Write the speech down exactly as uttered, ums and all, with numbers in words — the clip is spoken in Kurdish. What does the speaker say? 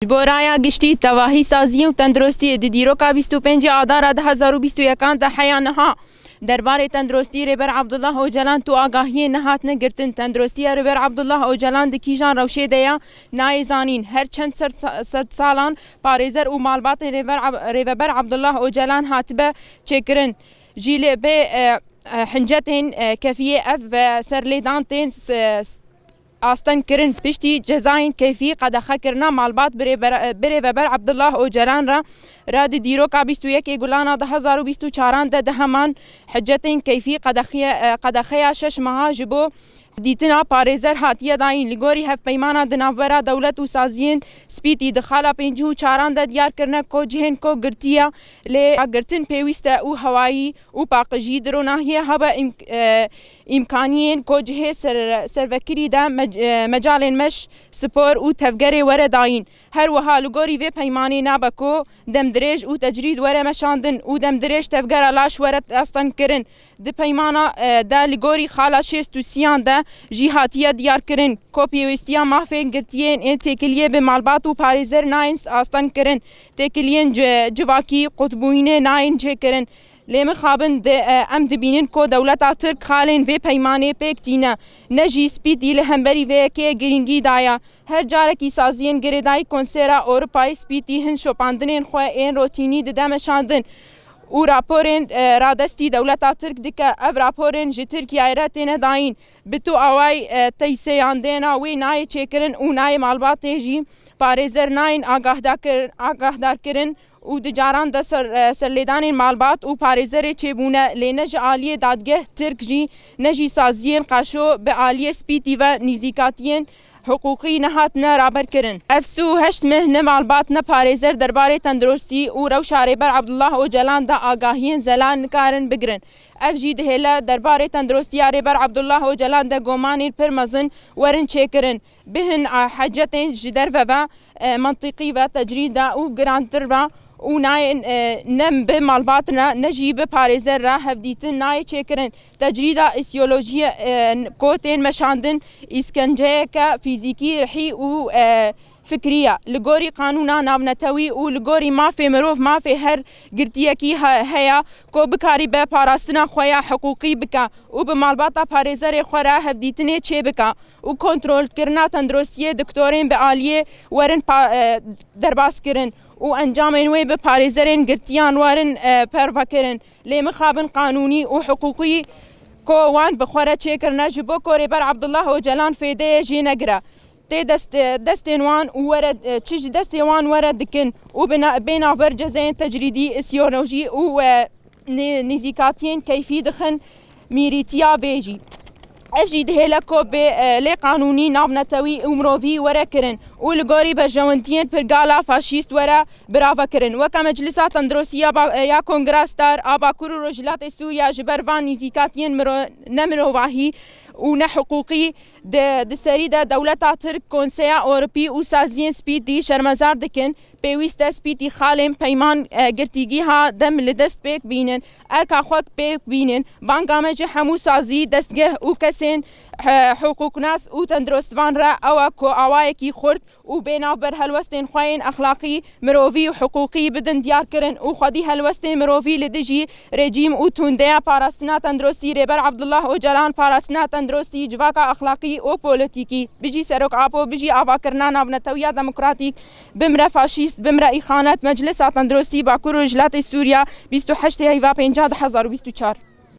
Ji bo raya giştî, tevahî, saziyê û tenduristiyê di dîroka bîst û pêncê Adara du hezar û bîst û yekan de heya niha derbarê tenduristî Rêber Abdullah Ocalan tu agahiyê nehatine girtin. Tenduristiya Rêber Abdullah Ocalan di kîjan rewşê de ya nayê zanîn. Her çend ser, sed salan parêzer û malbatên Rêber Ab-, Rêveber Abdullah Ocalan hatibe çêkirin. Jî lê bê, e, e, hincetên, e, kefiyê ev ve serlêdan tên s-, s-, asteng kirin. Piştî cezayên keyfî qedexekirina malbat birê ber-, birêveber Abdullah Ocalan re, re di dîroka bîst û yekê Gulana du hezar û bîst û çaran de di heman hicetên keyfî qedexiye-, qedexeya şeş meha ji bo dîtina parêzer hatiye dayîn. Li gorî hevpeymana di navbera dewlet û saziyên Spîtî di xala pêncî û çaran de diyar kirine ku cihên ku girtiye lê girtin pêwîst e û hewayî û paqijî di ronahiyê hebe îmk-, e, îmkaniyên ku cihê ser-, servekirî de mec-, e, mecalên meş, spor û tevgerê were dayîn. Her wiha li gorî vê peymanê nabe ku demdirêj û tecrîd were meşandin û demdirêj tevgera laş were astengkirin. Di peymana, e, de li gorî xala şêst û sêyan de jî hatiye diyarkirin ku pêwîstiya mafên girtiyên ên têkiliyê bi malbat û parêzer nayên astengkirin. Têkiliyên ci-, civakî qutbûyînê nayên çêkirin. Lê mixabin di, e, em dibînin ku dewleta Tirk xalên vê peymanê pêk tîne, ne jî Spîtî li hemberî vê yekê girîngî daye. Her carekî saziyên girêdayî Konsera Ewropayê Spîtî hin şopandinên xwe ên rotînî dide meşandin û raporên, e, radestî dewleta Tirk dike. Ev raporên ji Tirkiyeyê re têne dayîn. Bi tu awayî, e, teyseyandêna wê nayê çêkirin û nayê malbatê jî parêzer nayên agahdakir-, agahdarkirin û di caran de ser, e, serlêdanên malbat û parêzerê çêbûne, lê ne ji aliyê dadgeh Tirk jî ne jî saziyên qaşo bi aliyê Spîtî ve nîzîkatiyên hiqûqî nehatine raberkirin. Ev sî û heşt meh ne malbat ne parêzer derbarê tenduristî û rewşa Rêber Abdullah Ocalan de agahiyên zelal nikarin bigirin. Ev jî dihêle derbarê tenduristiya Rêber Abdullah Ocalan de gomanên pir mezin werin çêkirin. Bi hin a hecetên ji derve ve, e, mentiqî ve, tecrîd de û girantir ve û nayên, e, ne bi malbat re, ne jî bi parêzer re hevdîtin nayê çêkirin. Tecrîda îsiyolojiyê, e, ku tên meşandin, îskenceyeke fîzîkî, rihî û, e, fikrî ye. Li gorî qanûna navnetewî û li gorî mafê mirov, mafê her girtiyekî he-, heye ku bikarî be parastina xwe ya hiqûqî bike û bi malbata parêzerê xwe re hevdîtinê çêbike û kontrolkirina tenduristiyê doktorên bi aliyê werin pa-, e, derbaskirin û encamên wê bi parêzerên girtiyan werin, e, pervekirin. Lê mixabin qanûnî û hiqûqî ku wan bi xwe re çêkirine ji bo ku Rêber Abdullah Ocalan fêdeyê jê negire. Tê dest-, destên wan û were, e, çi ji destê wan were dikin û bi na-, bê navber cezayên tecrîdî, îsiyolojî û, e, nê-, nêzîkatiyên keyfî dixin mîrîtiya vê jî. Ev jî dihêle ku bê, e, lê qanûnî, navnetewî û mirovî were kirin û li gorî berjewendiyên pirgala faşîst were birave kirin. Weke Meclisa Tenduristî ya ba-, ya Kongra Star a Bakur û Rojhilatê Sûriya ji ber van nîzîkatiyên miro-, nemirovahî û nehiqûqî di, di serî de dewleta Tirk, Konseya Ewropî û saziyên Spîtî şermezar dikin. Pêwîst e Spîtî xalên peyman, e, girtîgîha dem li dest pêk bînin, erka xwe pêk bînin. Banga me ji hemû sazî, destgeh û kesên, e, hiqûqnas û tenduristvan re ew e ku awayekî xurt û bê navber helwestên xwe yên exlaqî, mirovî û hiqûqî bidin diyarkirin û xwedî helwestên mirovî li dijî rejîm û tundeya parastina tenduristî Rêber Abdullah Ocalan, parastina tenduristî, civaka exlaqî û polîtîkî. Bijî Serok Apo, bijî avakirina navnetewiya demokratîk, bimre faşîst, bimre îxanet. Meclisa Tenduristî Bakur û Rojhilatê Sûriya, bîst û heştê heyva pêncî du hezar û bîst û çar.